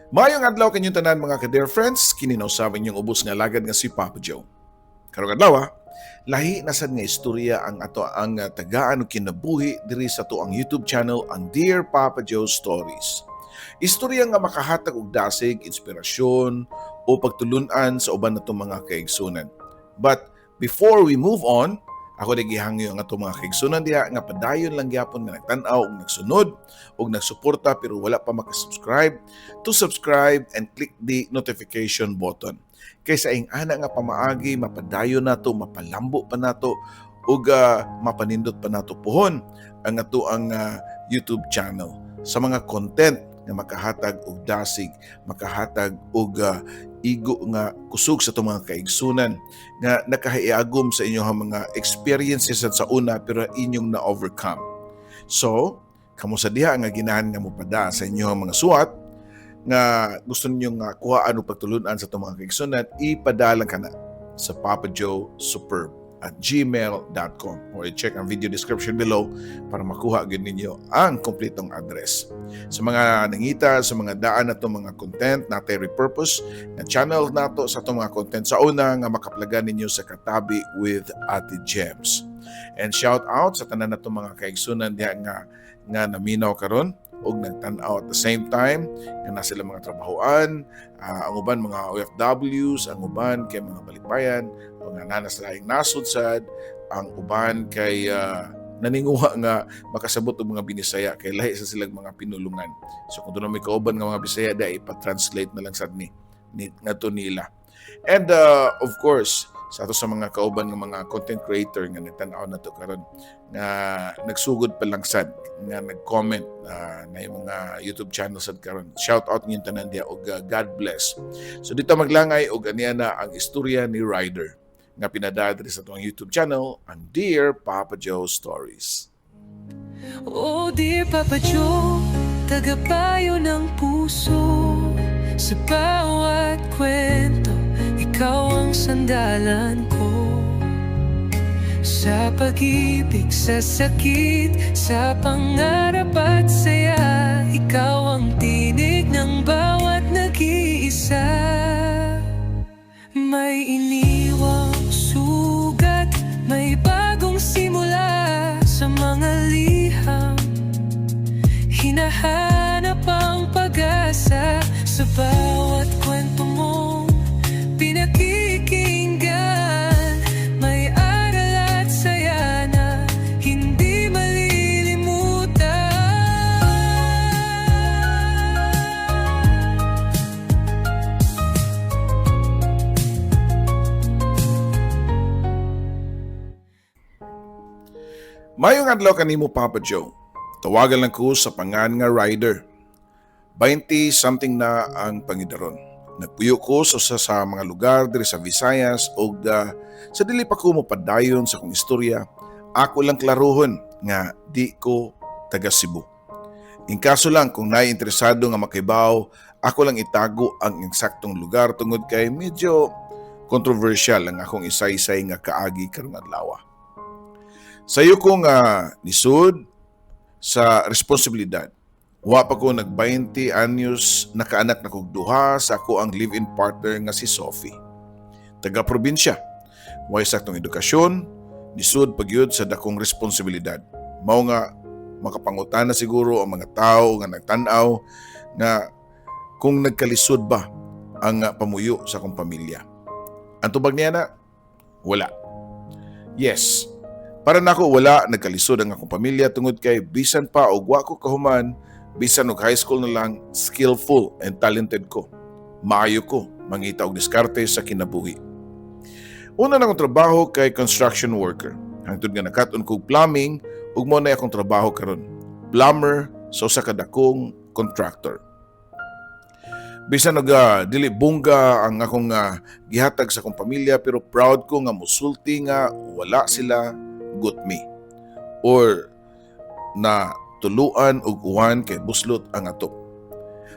Maayong adlaw kanyong tanan, mga ka-dear friends, kini na usab inyong ubos nga alagad nga si Papa Joe. Karong adlaw, lahi na sad nga istorya ang ato ang tagaan og kinabuhi diri sa ato ang YouTube channel, ang Dear Papa Joe Stories. Istorya nga makahatag og dasig, inspirasyon o pagtulunan sa uban natong mga kaigsunan. But before we move on, ako na gihangyo ang atong mga kaigsunan diha nga padayon lang gyapon nga nagtan-aw og nagsunod og nagsuporta pero wala pa makasubscribe to subscribe and click the notification button. Kay sa ing-ana nga pamaagi, mapadayon nato, mapalambo pa nato ug mapanindot pa nato puhon ang ato ang YouTube channel sa mga content nga makahatag og dasig, makahatag og igo nga kusog sa atong mga kaigsunan nga nakahiagom sa inyong mga experiences at sa una pero inyong na-overcome. So, kamo sa diha nga ginahan nga mopada sa inyong mga suwat nga gusto ninyong nga kuhaan o pagtulunan sa atong mga kaigsunan, ipadalang kana sa papajoesuperb@gmail.com or i-check ang video description below para makuha gyud ninyo ang kompletong address. Sa mga nangita, sa mga daan nato mga content natay repurpose na channel nato sa atong mga content sa una nga makaplagan ninyo sa Katabi with Ate Gems. And shout out sa tanan nato mga kaigsunan diha nga naminaw karon og nagtan-aw at the same time nga na sila mga trabahoan, ang uban mga OFWs, ang uban kay mga balikbayan, o nga naa sa laing nasod sad, ang uban kay naninguha nga makasabot og mga Binisaya kay lahi sa silang mga pinulungan. So kung doon may kauban nga mga Bisaya da, ipa-translate na lang sad ni ngadto nila. And of course, sa ato sa mga kauban ng mga content creator nga nagtan-aw nato karon nga nagsugod pa lang sad nga nag-comment na yung mga YouTube channel sad karon. Shout out ninyong tanan diha og God bless. So dito maglangay og aniya na ang istorya ni Ryder nga pinadala diri sa atong YouTube channel, ang Dear Papa Joe Stories. Oh dear Papa Joe, tagapayo ng puso. Sa bawat kwento, ikaw ang sandalan ko. Sa pag-ibig, sa sakit, sa pangarap at saya, ikaw ang tinig ng bawat nag-iisa. May iniwang sugat, may bagong simula. Sa mga liham, hinahanap ang pag-asa. Sa bawat kwento mong pinakikinggan, may aral at saya na hindi malilimutan. Mayong adlaw kanimo, Papa Joe. Tawagan lang ko sa pangan nga Ryder. 20 something na ang pangidaron. Nagpuyo ko sa usa sa mga lugar diri sa Visayas ug sa dili pa ko mopadayon sa akong istorya, ako lang klarohon nga di ko taga Cebu. In kaso lang kung naay interesado nga makibaw, ako lang itago ang eksaktong lugar tungod kay medyo controversial ang akong isaysay nga kaagi karong adlaw. Sayo ko nga nisud sa responsibilidad. Wa pa ko nag 20 anyos, nakaanak na kog duha sa ako ang live-in partner nga si Sophie. Taga probinsya. Way saktong edukasyon, nisud pagyud sa dakong responsibilidad. Mao nga makapangutana siguro ang mga tao nga nagtan-aw nga kung nagkalisod ba ang pamuyo sa akong pamilya. Ang tubag niya na, wala. Yes, para nako wala nagkalisod ang akong pamilya tungod kay bisan pa og wa ko kahuman, bisan og high school na lang, skillful and talented ko. Maayo ko mangita og diskarte sa kinabuhi. Una na akong trabaho kay construction worker. Hangtod nga nakat-on kog plumbing ug mo na akong trabaho karon. Plumber sa usa ka dakong contractor. Bisan og dili bongga ang akong gihatag sa akong pamilya, pero proud ko nga musulti nga wala sila gutmi or na tuluan og uwan kay buslot ang atop.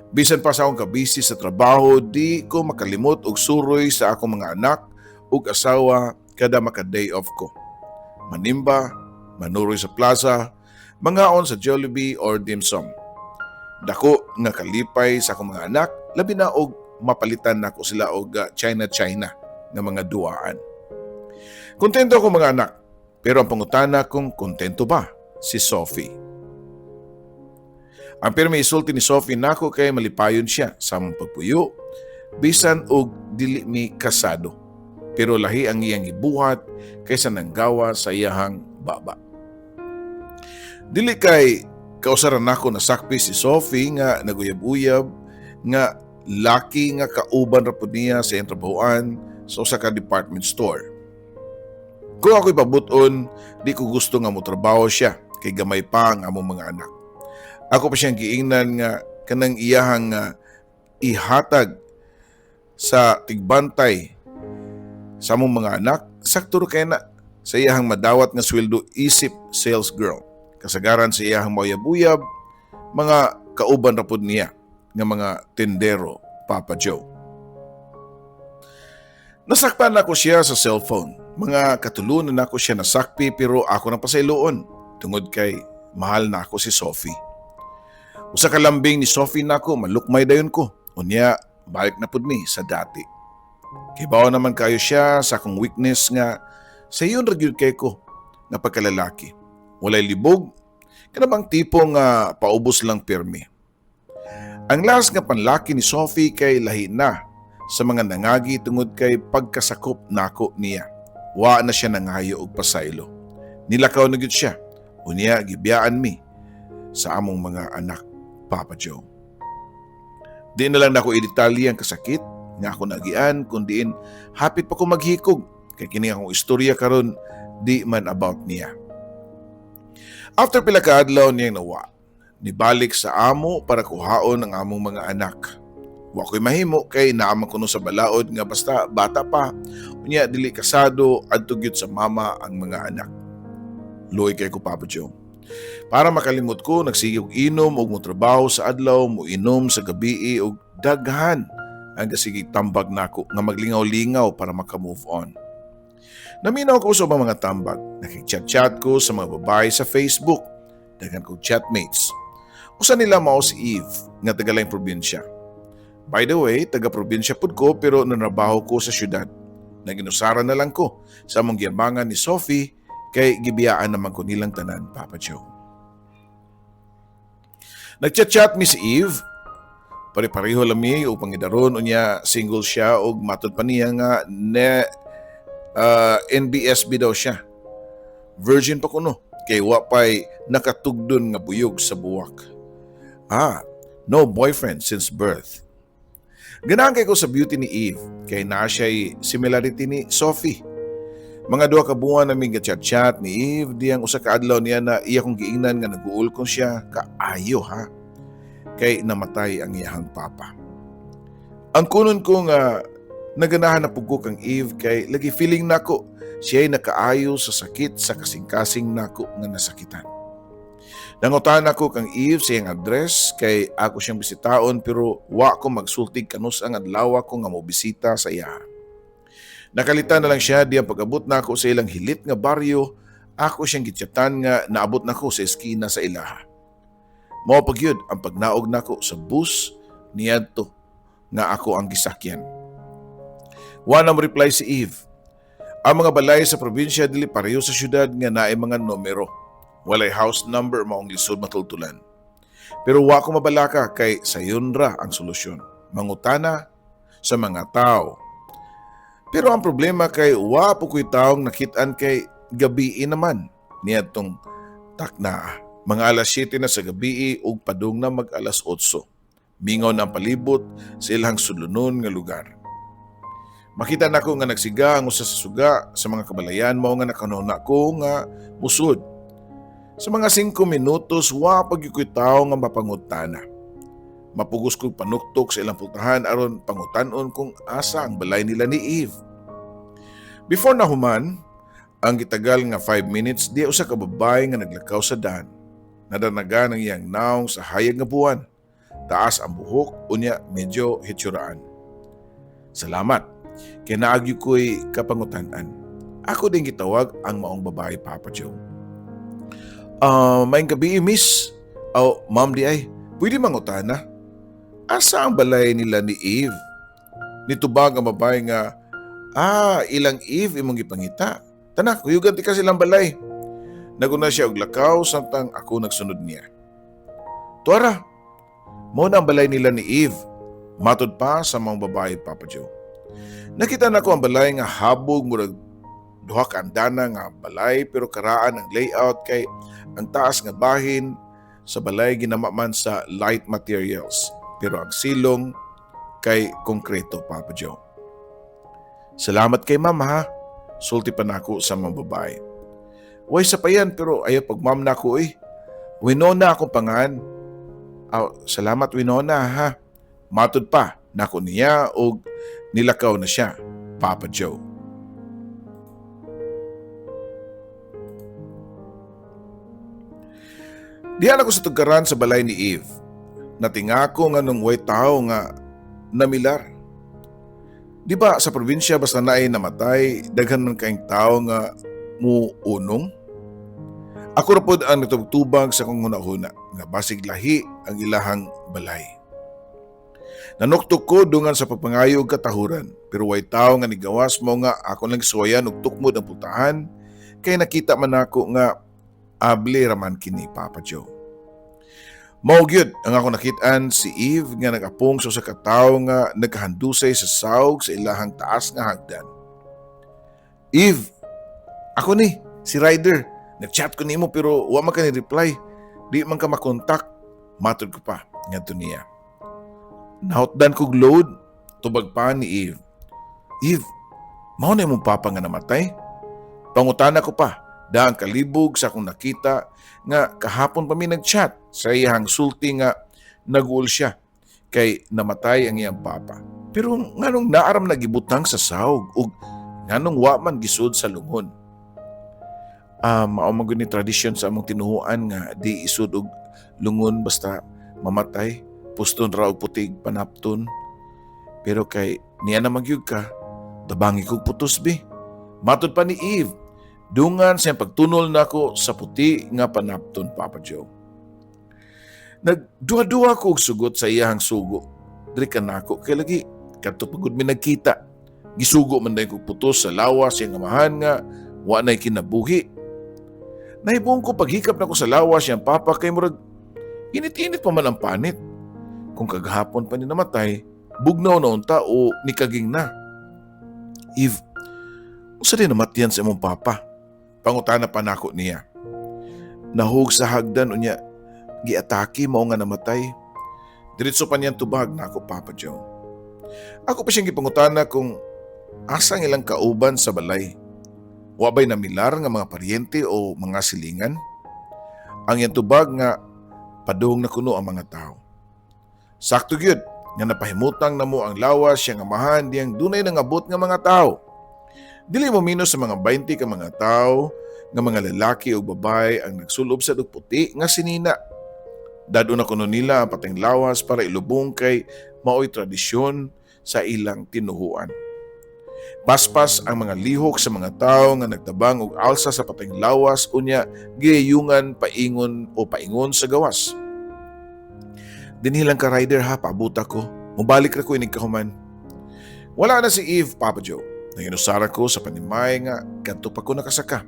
Bisan pa sa akong kabisi sa trabaho, di ko makalimot og suroy sa akong mga anak ug asawa kada maka-day off ko. Manimba, manuroy sa plaza, mangaon sa Jollibee or dim sum. Dako nga kalipay sa akong mga anak. Labi na og mapalitan nako sila og China China nga mga duaan. Kontento ako, mga anak, pero ang pangutana kung kontento ba si Sophie. Ang pirmi isulti ni Sophie nako kay malipayon siya sa among pagpuyo, bisan og dili mi kasado. Pero lahi ang iyang ibuhat kaysa nanggawa sa iyahang baba. Dili kay kausaran nako nasakpi si Sophie nga naguyab-uyab nga laki nga kauban ra pud niya sa iyang trabahoan sa usa ka department store. Kung ako'y pabuton, di ko gusto nga motrabaho siya kay gamay pa ang among mga anak. Ako pa siyang giingnan nga kanang iyahang nga ihatag sa tigbantay sa among mga anak, sakto ra kay na sa iyahang madawat nga sweldo isip sales girl. Kasagaran sa iyahang mauyab-uyab, mga kauban ra pud niya nga mga tendero, Papa Joe. Nasakpan nako siya sa cellphone. Mga katulunan nako siya nasakpi, pero ako nang pasayloon tungod kay mahal na ako si Sophie. Usa ka lambing ni Sophie nako, malukmay dayon ko. Unya, balik na pud mi sa dati. Kibaw naman kayo siya sa akong weakness nga sa iyon ra gyud kay ko nga pagkalalaki. Walay libog, kana bang tipo nga paubos lang pirmi. Ang last nga panlaki ni Sophie kay lahi na sa mga nangagi tungod kay pagkasakop nako niya. Wa na siya nangayo og pasaylo. Nilakaw na gyud siya. Unya, gibiyaan mi sa among mga anak, Papa Joe. Di na lang nako i-detalye ang kasakit nga ako nagian kung diin hapit pa ko maghikog kay kini akong istorya karon di man about niya. After pila ka adlaw niyang nawa, nibalik sa amo para kuhaon ang among mga anak. Wa ko'y mahimo kay naaman kuno sa balaod nga basta bata pa, unya dili kasado, adto gyud sa mama ang mga anak. Luoy kay ko, Papa Joe. Para makalimot ko, nagsige og inom og motrabaho sa adlaw, mo inom sa gabi og daghan ang gasige tambag nako nga maglingaw-lingaw para maka-move on. Naminaw ko sa ubang mga tambag. Nakig-chat-chat ko sa mga babae sa Facebook. Daghan kong chatmates. Usa nila mao si Eve nga taga laing probinsya. By the way, taga-probinsya pud ko pero nanrabaho ko sa syudad. Naginusaran na lang ko sa among giyamangan ni Sophie kay gibiyaan naman ko nilang tanan, Papa Joe. Nagchat-chat mi si Eve. Pare-pareho lang mi og pangidaron, unya single siya og matud pa niya nga ne NBSB daw siya. Virgin pa kuno kay wa pay nakatugdon nga buyog sa buwak. Ah, no boyfriend since birth. Ganahan kay ko sa beauty ni Eve kay naa siya'y similarity ni Sophie. Mga 2 ka buwan namin chat-chat ni Eve diyang usa ka adlaw niya na iya kong giingnan nga naguol ko siya kaayo ha kay namatay ang iyahang papa. Ang kunon ko nga naganahan na pug ko kang Eve kay lagi feeling nako siya'y nakaayo sa sakit sa kasing-kasing nako nga nasakitan. Nangutan ako kang Eve sa iyang address kay ako siyang bisitaon, pero wa ko magsultig kanus ang adlaw ko nga mobisita sa iya. Nakalitan na lang siya diyang pag-abot nako sa ilang hilit nga baryo, ako siyang gitsyatan nga naabot nako sa eskina sa ilaha. Mao pa gyud ang pagnaog nako sa bus niadto nga ako ang gisakyan. Wa na mo reply si Eve. Ang mga balay sa probinsya dili pareho sa syudad nga naay mga numero. Walay house number, maong lisod matultulan. Pero wa ko mabalaka kay sayon ra ang solusyon. Mangutana sa mga tao. Pero ang problema kay wa po ko'y taong nakitaan kay gabii naman niadtong takna. Mga alas 7 na sa gabii ug padung na mag alas 8. Mingaw na ang palibot sa ilang sulunon nga lugar. Makita nako nga nagsiga ang usa sa suga sa mga kabalayan, mao nga nakanuna ko nga musud. Sa mga 5 minutos, wa pa gyud ko'y tawo nga mapangutana. Mapugos kog panuktok sa ilang pultahan aron pangutan-on kung asa ang balay nila ni Eve. Before na human ang gitagal nga 5 minutes, di usa ka babae nga naglakaw sa daan. Nadanagan ang iyang naong sa hayag nga buwan. Taas ang buhok, unya medyo hitsuraan. Salamat. Kay naagyo ko'y kapangutan-an. Ako din gitawag ang maong babae, Papa Joe. "Ah, maayong gabii, miss. Oh, ma'am diay. Pwede mangutana?" Asa ang balay nila ni Eve? Nitubag ang babae nga, ilang Eve imong gipangita. Tanak, kuyugan ti ka silang balay. Naguna siya og lakaw samtang ako nagsunod niya. Tuara, mao na ang balay nila ni Eve. Matod pa sa mga babae, Papa Joe. Nakita na ko ang balay nga habog murag duha ka andana nga balay pero karaan ang layout kay ang taas nga bahin sa balay ginama man sa light materials pero ang silong kay konkreto, Papa Joe. Salamat kay ma'am ha, sulti pa nako sa mga babae. Way sa pa yan pero ayaw pag ma'am nako eh. Winona akong pangan. Aw, salamat Winona ha. Matod pa nako niya og nilakaw na siya, Papa Joe. Diyan ako sa tugkaran sa balay ni Eve. Natinga ko nga nung way tao nga namilar. Di ba sa probinsya basta naay namatay, daghan man kaing tao nga muunong? Ako ra pod ang nagtubtubag sa akong hunahuna nga basig lahi ang ilahang balay. Nanuktok ko dungan sa pagpangayo og katahuran, pero way tao nga nigawas mo nga ako lang gisuwayan og tukmod ang pultahan kay nakita man nako nga able raman kini, Papa Joe. Mao gyud ang ako nakit-an si Eve nga nag-apong sa usa ka tawo nga nagkahandusay sa sawg sa ilahang taas nga hagdan. Eve, ako ni, si Ryder. Nag-chat ko nimo pero wa man ka ni reply. Di man ka makontak. Matod ko pa ngadto niya. Nahotdan kog load, tubag pa ni Eve. Eve, mao na imong papa nga namatay? Pangutana ko pa, daang kalibog sa akong nakita nga kahapon pa mi nag-chat sa iyang sulti nga nag-uol siya kay namatay ang iyang papa. Pero nganong naaram nagibutang sa sawg ug nganong wa man gisud sa lungon? Mao man gud ni tradisyon sa among tinuhuan nga di isud og lungon basta mamatay, puston ra og putig panapton. Pero kay niya na magyug ka, tabangi kog putos bi. Matod pa ni Eve, dungan sa pagtunol nako sa puti nga panapton, Papa Joe. Nagduha-duha ko og sugot sa iyahang sugo. Diri ka nako kay lagi kadto pagud mi nagkita. Gisugo man dayon kog putos sa lawas iyang amahan nga wa nay kinabuhi. Nahibong ko paghikap nako sa lawas iyang papa kay murag init-init pa man ang panit. Kung kagahapon pa ni namatay, bugnaw na unta o nikaging na. Eve, unsa din namatyan sa imong papa? Pangutana pa nako niya. Nahug sa hagdan unya giatake mao nga namatay. Diretso pa niyang tubag nako, Papa Joe. Ako pa siyang gipangutana kung asa ang ilang kauban sa balay. Wa ba'y namilar nga mga paryente o mga silingan? Ang iyang tubag nga padung na kuno ang mga tao. Sakto gyud nga napahimutang namo ang lawas siyang amahan diyang dunay nangabot nga mga tao. Dili mo minus sa mga 20 ka mga tao nga mga lalaki o babae ang nagsulob sa puti nga sinina. Dado na kuno nila ang pateng lawas para ilubong kay maoy tradisyon sa ilang tinuhuan. Paspas ang mga lihok sa mga tao nga nagtabang og alsa sa pateng lawas unya giyungan paingon o paingon sa gawas. Dinhi lang ka, Ryder, ha, paabuta ko. Mubalik ra ko inig kahuman. Wala na si Eve, Papa Joe. Nanginusara ko sa panimay nga kadto pa ko nakasaka.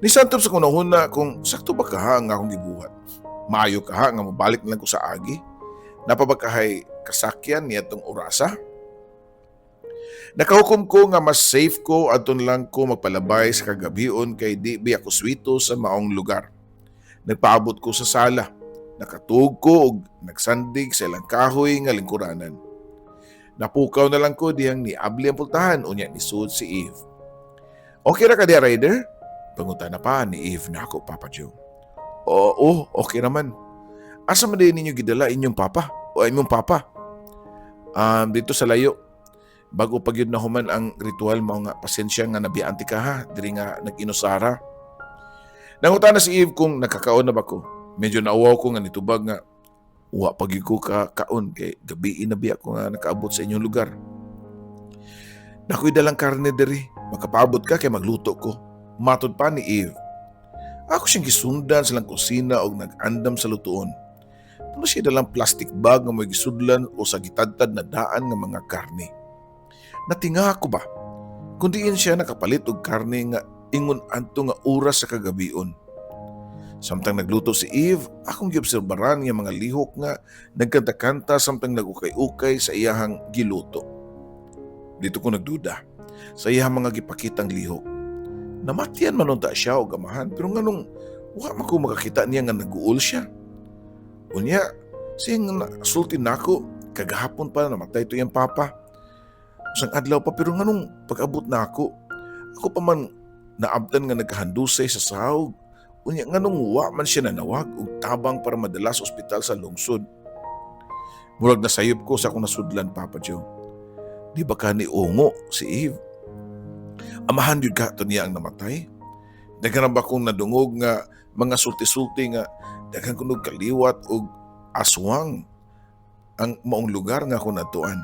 Nisantob sa kunahuna kung sakto ba kaha ang akong gibuhat. Maayo kaha nga mobalik na lang ko sa agi. Napa ba kahay kasakyan niadtong orasa? Nakahukom ko nga mas safe ko adton lang ko magpalabay sa kagabion kay di bi ako swito sa maong lugar. Nagpaabot ko sa sala. Nakatuog ko og nagsandig sa ilang kahoy nga lingkuranan. Napukaw na lang ko diyang niabli ang pultahan unya nisud si Eve. Okay ra ka diya, Ryder? Pangutana pa ni Eve nako, Papa Joe. Oo, okay naman. Asa man din ninyo gidala inyong papa o inyong papa? Dito sa layo. Bago pa gyud na human ang ritual mao nga pasensya nga nabiyaan ti ka ha, diri nga nag-inusara. Nangutana si Eve kung nakakaon na ba ko. Medyo nauwaw ko nga nitubag nga wa pa gyud ko ka kaon kay gabi na biya ko nga nakaabot sa inyong lugar. Nakoy dalang karne diri, makapaabot ka kay magluto ko. Matod pa ni Eve. Ako siyang gisundan sa lang kusina og nag-andam sa lutuon. Ano siya dalang plastic bag nga may gisudlan o sa gitadtad na daan nga mga karne. Natinga ako ba? Kung diin siya nakapalit og karne nga ingon adto nga oras sa kagabion. Samtang nagluto si Eve, akong giobserbaran nga mga lihok nga nagkanta-kanta samtang nagukay-ukay sa iyahang giluto. Dito ko nagduda sa iyahang mga gipakitang lihok. Namatian man unta siya og amahan, pero nganong wa man ko makakita niya nga naguol siya? Unya, siyang sulti nako, kagahapon pa namatay to iyang papa. Usang adlaw pa, pero nganong pag-abot nako, ako pa man naabtan nga nagkahandusay sa sahog. Unya, nganong wa man siya nanawag og tabang para madala sa ospital sa lungsod? Murag nasayop ko sa akong nasudlan, Papa Joe. Di ba ka ni ungo si Eve? Amahan yun ka to niya ang namatay? Daghan ba kong nadungog nga mga sulti-sulti nga daghan kunog kaliwat og aswang ang maong lugar nga ako natuan.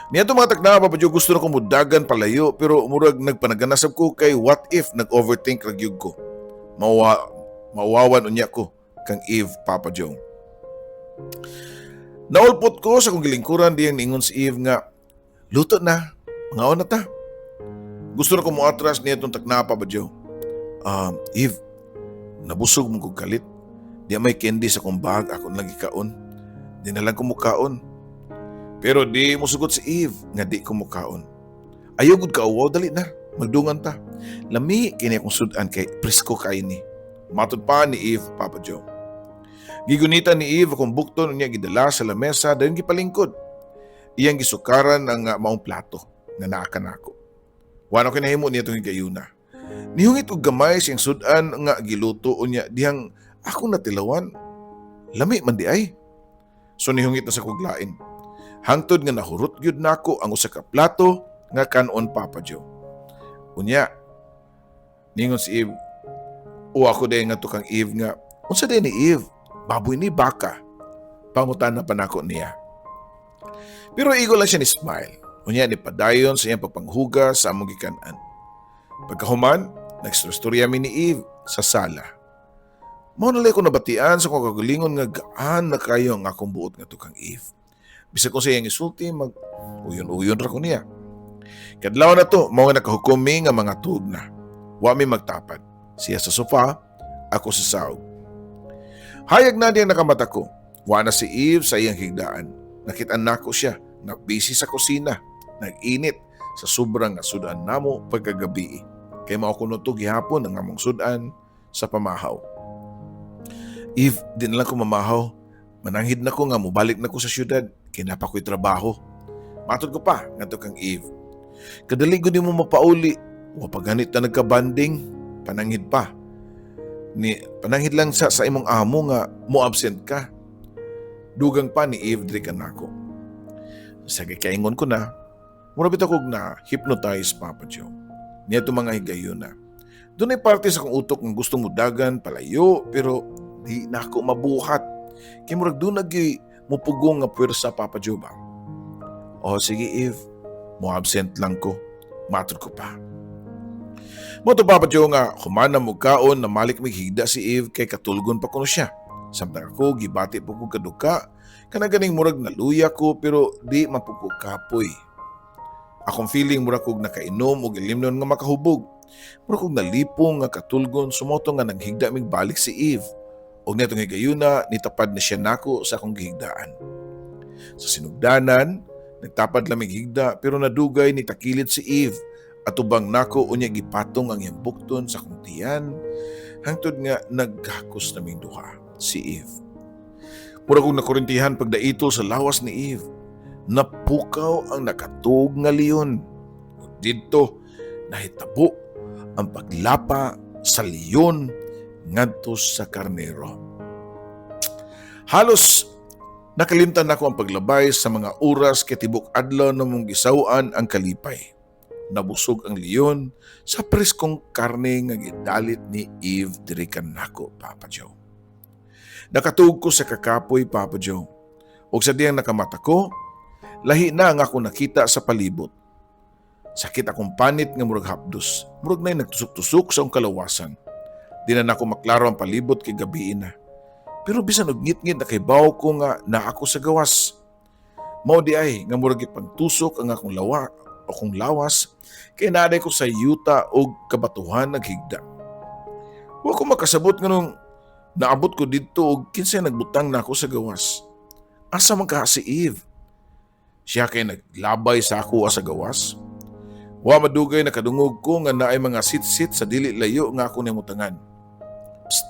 Niya mga takna, Papa Joe, gusto na ko mudagan palayo, pero murag nagpanaganasab ko kay what if nag-overthink ra gyud ko. Mawawan unya ko kang Eve, Papa Joe. Naulpot ko sa kong gilingkuran diyang niingon si Eve nga, "Luto na, mangaon na ta." Gusto na ko muatras niya itong takna, Papa Joe. "Eve, nabusog mo kog kalit. Di may candy sa kong bag, ako lang gikaon. Di na lang ko mukaon." Pero di musugot si Eve nga di ko mukaon. "Ayaw gud ka uwaw, dali na. Magdungan ta. Lami kini akong sudan kay presko kay ni." Matod pa ni Eve, Papa Joe. Gigunitan ni Eve akong bukton, niya gidala sa lamesa, dayon gipalingkod. Iyang gisukaran ang maong plato nga naa kanako. Wa na kinahimo niya itong higayuna. Nihungit og gamay siyang sudan nga giluto, unya dihang akong natilawan, lami man di ay. So nihungit na sa kuglain. Hangtod nga nahurot gyud nako ang usa ka plato nga kanon, Papa Joe. Unya, ningon si Eve, o ako din nga kang Eve nga, "Unsa din ni, Eve? Baboy ni baka?" Pangutana pa nako niya. Pero igo lang siya ni smile. Unya ni padayon sa iyang pagpanghugas sa among gikanan. Pagkahuman, nagstorya mi ni Eve sa sala. Mao na ko nabatian sa akong kagalingon nga gaan na kayo ang akong buot nga kang Eve. Bisag kung sa iyang isulti, mag uyon-uyon ra ko niya. Kadlaw na to, mao nga nakahukom mi nga mga tuog na. Wa mi magtapad. Siya sa sofa, ako sa sahog. Hayag na diyang nakamata ko. Wa na si Eve sa iyang higdaan. Nakitaan nako siya nga busy sa kusina. Nag-init sa sobrang nga sudan namo pagkagabi. Kay mao kuno to gihapon ang among sudan sa pamahaw. "Eve, di na lang ko mamahaw. Mananghid na ko nga mobalik na ko sa syudad. Kay naa pa ko'y trabaho." Matod ko pa ngadto kang Eve. "Kadali ko di mo mapauli. Wa pa ganit na nagkabanding." Pananghid pa. Ni pananghid lang sa imong amo nga mo absent ka. Dugang pa ni Eve diri kanako. Sa gikaingon ko na, mura bitaw kog na hypnotize, Papa Joe. Niya mga higayuna. Doon ay parte sa kong utok ng gustong mudagan, palayo, pero di na ako mabuhat. Kay murag doon nagi mupugong nga puwersa, Papa Joe ba? "O sige, Eve, mo absent lang ko." Matod ko pa. Mo to, Papa Joe, nga humana mo kaon na malik mig higda si Eve kay katulgon pa kuno siya. Samtang ako gibati po ko kaduka kana ganing murag naluya ko, pero di man po ko kapoy. Akong feeling, murag kog nakainom og ilimnon nga makahubog. Murag kog nalipong nga katulgon sumoto nga nanghigda mig balik si Eve. Og netong higayuna nitapad na siya nako sa akong gihigdaan. Sa sinugdanan, nagtapad lang mig higda, pero nadugay ni takilid si Eve atubang nako, unya gipatong ang iyang bukton sa akong tiyan hangtod nga naghakos naming duha si Eve. Mura kong nakurintihan pagdaitol sa lawas ni Eve. Napukaw ang nakatug nga leon. Ug didto nahitabo ang paglapa sa leon ngadto sa karnero. Halos nakalimtan nako ang paglabay sa mga oras kay tibok adlaw na mong gisaw-an ang kalipay. Nabusog ang leon sa preskong karne nga gidalit ni Eve diri kanako, Papa Joe. Nakatuog ko sa kakapoy, Papa Joe. Ug sa diyang nakamata ko, lahi na ang ako nakita sa palibot. Sakit akong panit nga murag hapdos. Murag na'y nagtusok-tusok sa akong kalawasan. Di na nako maklaro ang palibot kay gabi na. Pero bisan og ngitngit, nakahibaw ko nga naa ko sa gawas. Mao diay nga murag gipangtusok ang akong lawas kay naa ko sa yuta og kabatuhan naghigda. Wa ko makasabot nganong naabot ko didto og kinsay nagbutang nako sa gawas. Asa man kaha si Eve? Siya kay naglabay sa ako sa gawas. Wa madugay, nakadungog ko nga naay mga sit-sit sa dili layo nga ako nahimutangan. "Psst,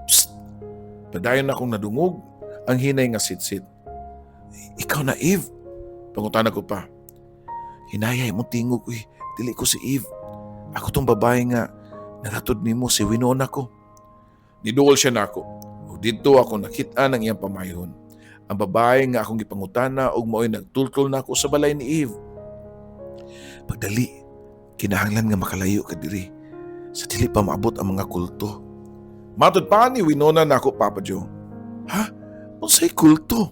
psst." Padayon akong nadungog ang hinay nga sit-sit. "Ikaw na, Eve?" pangutana ko pa. "Hinaya imong tingog, uy. Dili ko si Eve. Ako tong babae nga naghatod nimo, si Winona ko." Niduol siya nako. Ug didto ako nakita ng iyang pamayhon. Ang babae nga akong gipangutana ug mao'y nagtultol nako sa balay ni Eve. "Pagdali, kinahanglan nga makalayo ka diri sa dili pa maabot ang mga kulto." Matod pa ni Winona nako, Papa Joe. "Ha? Unsay kulto?"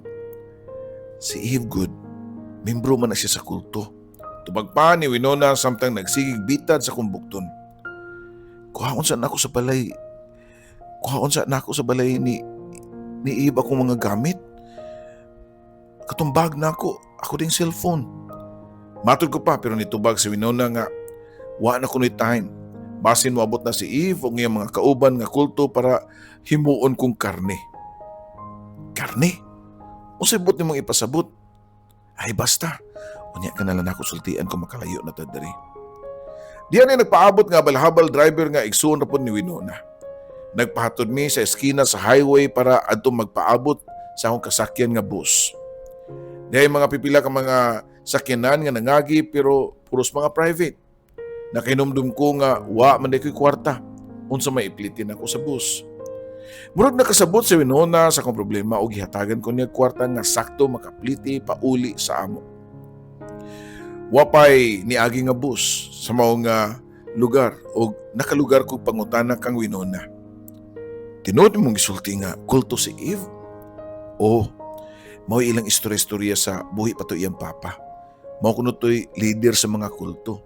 "Si Eve gud, membro man na siya sa kulto." Tubag pa ni Winona samtang nagsigig bitad sa akong bukton. "Kuhaon sa nako sa balay. Kuhaon sa nako sa balay ni Eve akong mga gamit. Katong bag nako, ako ding cellphone." Matod ko pa, pero nitubag si Winona nga wa na kuno'y time. Basin moabot na si Eve ug iyang mga kauban nga kulto para himuon kong karne. "Karne? Unsay buot nimong ipasabot?" "Ay basta, unya ka na lang ako sultian kung makalayo na ta diri." Diyan ay nagpaabot nga balhabal driver nga igsuon ra pod ni Winona. Nagpahatod mi sa eskina sa highway para adto magpaabot sa akong kasakyan nga bus. Dihay mga pipila ka mga sakyanan nga nangagi pero puros mga private. Nakahinumdum ko nga wa man ko'y kwarta. Unsa may iplitin ako sa bus? Murag nakasabot si Winona sa akong problema o gihatagan ko niya kwarta nga sakto makapliti pauli sa amo. Wapay niagi nga bus sa mao nga lugar o nakalugar ko pangutana kang Winona. "Tinuod mong gisulti nga kulto si Eve?" "Oh, mao ilang istorya-istorya sa buhi pa to iyang papa. Mao kuno to'y leader sa mga kulto.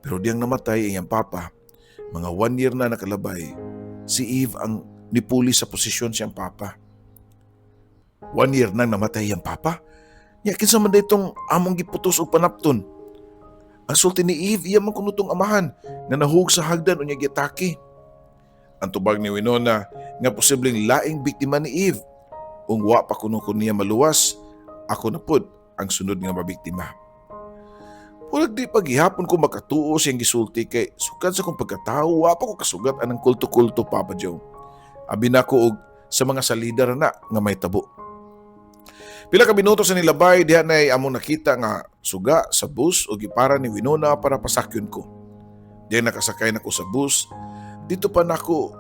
Pero diyang namatay iyang papa, mga 1 year na nakalabay, si Eve ang nipuli sa posisyon siyang papa." "1 year nang namatay iyang papa? Nya kinsa man itong among giputos og panapton?" "Ang sulti ni Eve, iya man kuno tong amahan nga nahug sa hagdan unya giatake." Ang tubag ni Winona nga posibleng laing biktima ni Eve. Ung wa pa kuno ko niya maluwas, ako na pud ang sunod nga mabiktima. Murag di paghihapon ko makatuo siyang gisulti kay sukad sa akong pagkatao, wa pa ko kasugat anang kulto-kulto, Papa Joe. Abi na ko og sa mga salida ra na nga may tabo. Pila ka minuto sa nilabay, diha na among nakita nga suga sa bus o gipara ni Winona para pasakyon ko. Diha nakasakay na ko sa bus, didto pa nako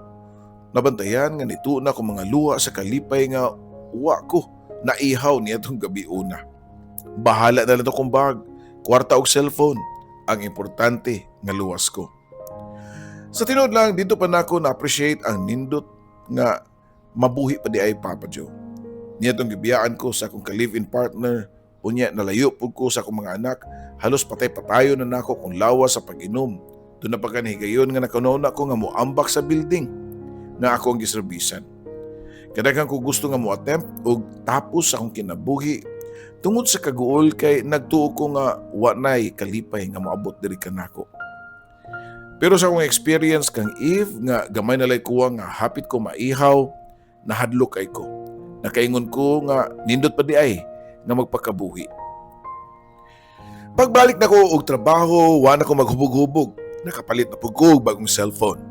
nabantayan nga nituo na ko mga luha sa kalipay nga wa ko naihaw niadtong gabi una. Bahala na lang akong bag, kwarta og cellphone. Ang importante nga luwas ko. Sa tinuod lang, didto pa nako na-appreciate ang nindot nga mabuhi pa diay, Papa Joe. Niadtong gibiyaan ko sa akong ka-live-in partner, unya nalayo pud ko sa akong mga anak, halos patay-patayo na nako kung lawas sa pag-inom. Doon na pagka higayon nga nakahuna ko nga moambak sa building nga ako ang giserbisan. Kadaghan ko gusto nga mo attempt og tapos sa akong kinabuhi tungod sa kaguol kay nagtuo ko nga wa nay kalipay nga moabot diri kanako. Pero sa akong experience kang Eve nga gamay na lay kuwang nga hapit ko maihaw, nahadlok kay ko. Nakaingon ko nga nindot pa diay nga magpakabuhi. Pagbalik na ko og trabaho, wa na ko maghubog-hubog. Nakapalit na pud ko og bagong cellphone.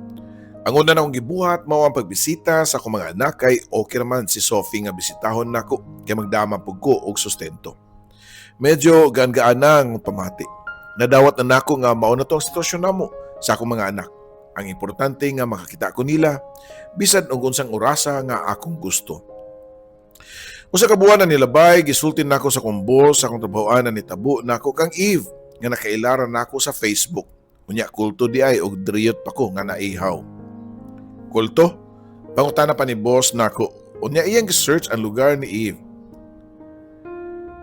Ang una na akong gibuhat mao ang pagbisita sa akong mga anak kay okay raman si Sophie nga bisitahon nako kay magdama pud ko og sustento. Medyo gaan-gaan ang pamati. Nadawat na nako nga mao na to ang sitwasyon namo sa akong mga anak. Ang importante nga makakita ko nila bisan og unsang orasa nga akong gusto. Usa ka buwan na nilabay, gisulti nako sa akong boss sa akong trabahoan na nitabo nako kang Eve nga nakailara nako sa Facebook. Unya kulto diay og driyot pa ko nga naihaw. "Kulto?" pangutana pa ni boss nako. Unya iyang gi-search ang lugar ni Eve.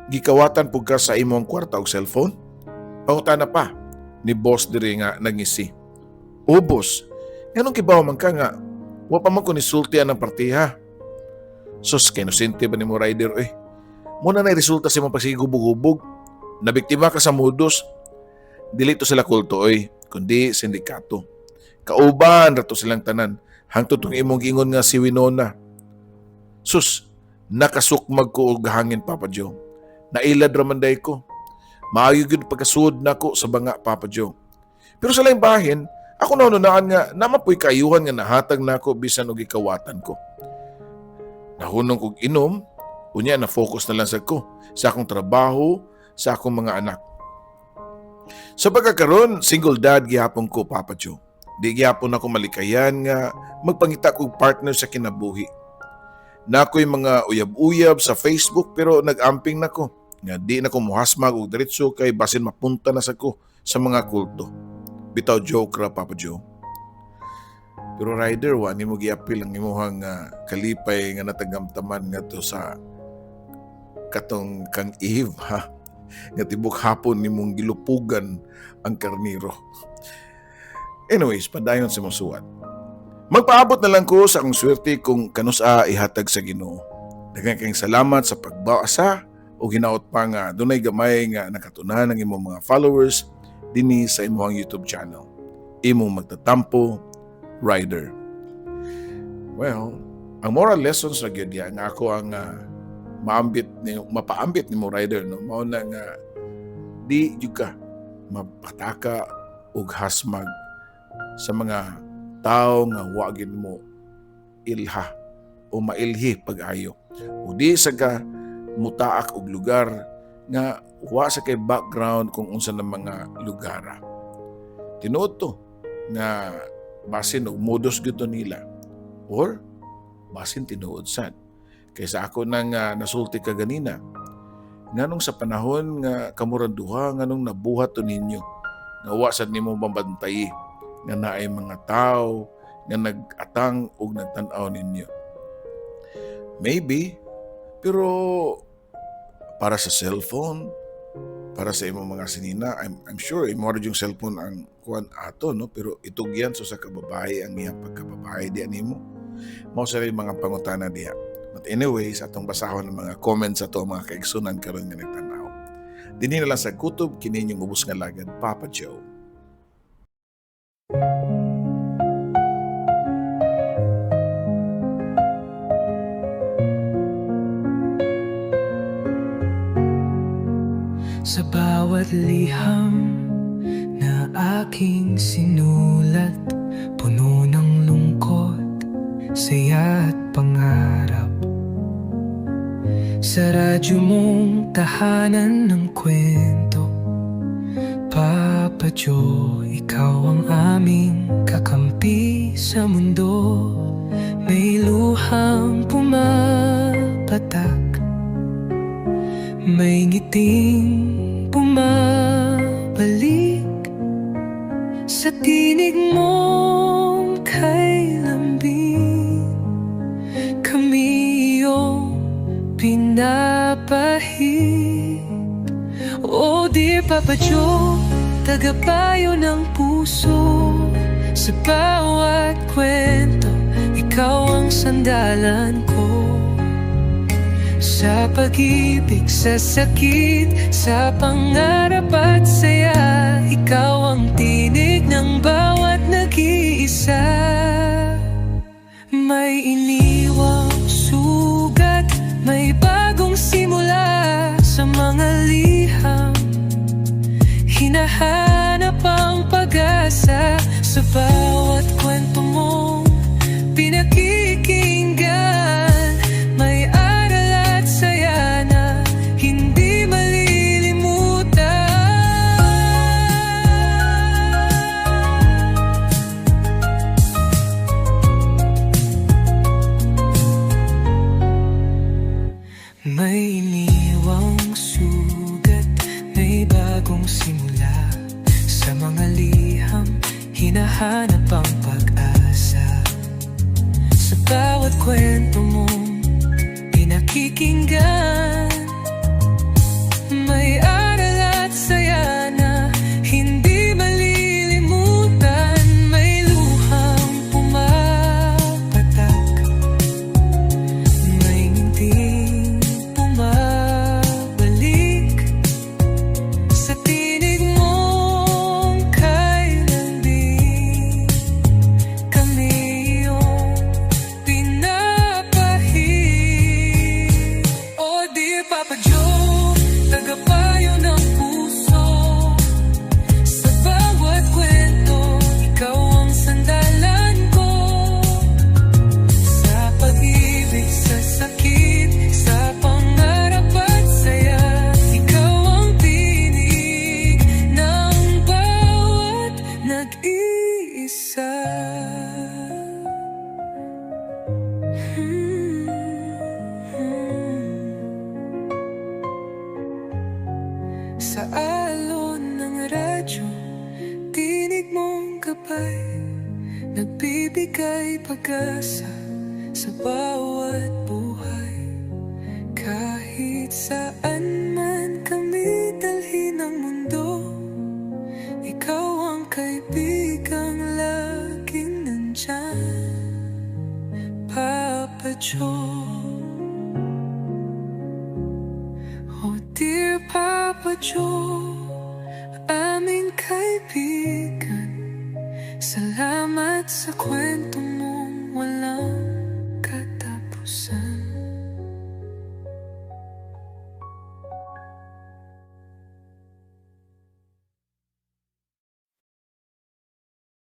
"Gikawatan pud ka sa imong kwarta og cellphone?" pangutana pa ni boss diri nga nangisi. "O boss, nganong kibaw man ka nga wa pa man ko nisulti ang partiha?" Sus, kay inosente ba nimo, rider, eh. Mao na resulta sa imong pagsigubog-hubog. Nabiktima ka sa modus. Dili to sila kulto oy, kundi sindikato. Kauban ra to silang tanan. Hangtod tong imong giingon nga si Winona. Sus, nakasukmag ko og hangin, Papa Joe. Nailad ra man diay ko. Maayo gyud pagkasuod nako sa banga, Papa Joe. Pero sa laing bahin, ako nahunahunaan nga naa man poy kaayuhan nga nahatag nako bisan og gikawatan ko. Nahunong kog inom, unya na focus na lang sa ko sa akong trabaho, sa akong mga anak. Sa pagkakaron, single dad gihapon ko, Papa Joe. Di gihapon ako malikayan nga magpangita kog partner sa kinabuhi. Naa ko'y mga uyab-uyab sa Facebook pero nag-amping nako nga di na ko muhasmag og diretso kay basin mapunta na sa ko sa mga kulto. Bitaw, joke ra, Papa Joe. Pero rider, wa nimo giapil ang imuhang kalipay nga natagamtaman ngadto sa katong kang Eve ha, nga tibok hapon nimong gilupugan ang karniro. Anyways, padayon sa mong suwat. Magpaabot na lang ko sa akong swerte kung kanus-a ihatag sa Ginoo. Daghan kayong salamat sa pagbasa o hinaot pa nga dunay gamay nga nakatunan ng imong mga followers dinhi sa imong YouTube channel. Imong magtatampo, Rider. Well, ang moral lessons na gyud diha nga ako ang maambit ni mapaambit nimo, rider, no, mao na nga di jud ka mapataka og hasmag sa mga tao nga wa gyud mo ilha o mailhi pag-ayo. O di sa ka mutaak og lugar nga wa sa kay background kung unsa na mga lugara. Tinuod to nga basin og modus gyud to nila or basin tinuod sad. Kaysa ako nang nasulti ka ganina, nganong sa panahon nga kamurang duha, nganong nabuhat to ninyo nga wa sad nimo mabantay nga naay mga tao nga nag-atang og nagtan-aw ninyo? Maybe, pero para sa cellphone, para sa imong mga sinina, I'm sure imo ra yung cellphone ang kuan ato, no? Pero itugyan so sa kababae ang iyang pagkababae di animo. Mao sa rin mga pangutana diha. But anyway, sa atong basahon ng mga comments sa ato mga kaigsunan karon nga nagtanaw. Dinhi na lang sa kutob kini inyong ubos nga lagad, Papa Joe. Sa bawat liham na aking sinulat, puno ng lungkot, saya at pangarap. Sa radyo mong tahanan ng kwento, Papa Joe, ikaw ang aming kakampi sa mundo. May luhang pumapatak, may ngiting bumabalik sa tinig mong kay lambing. Kami iyong pinapahid. Oh dear Papa Joe, tagapayo ng puso. Sa bawat kwento, ikaw ang sandalan ko. Sa pag-ibig, sa sakit, sa pangarap at saya, ikaw ang tinig ng bawat nag-iisa. May iniwang sugat, may bagong simula. Sa mga liham, hinahanap ang pag-asa. Sa bawat kwento mong pinakikinggan, may aral at saya na hindi malilimutan. May iniwang sugat, may bagong simula. Sa mga liham, hinahanap ang pag-asa. Sa bawat kwento mong pinakikinggan, may aral at saya na hindi malilimutan. May luhang pumapatak, may Sa alon ng radyo, tinig mong gabay, nagbibigay pag-asa sa bawat buhay. Kahit saan man kami dalhin ng mundo, ikaw ang kaibigang laging nandyan, Papa Joe. Oh dear Papa Joe, aming kaibigan, salamat sa kwento mong walang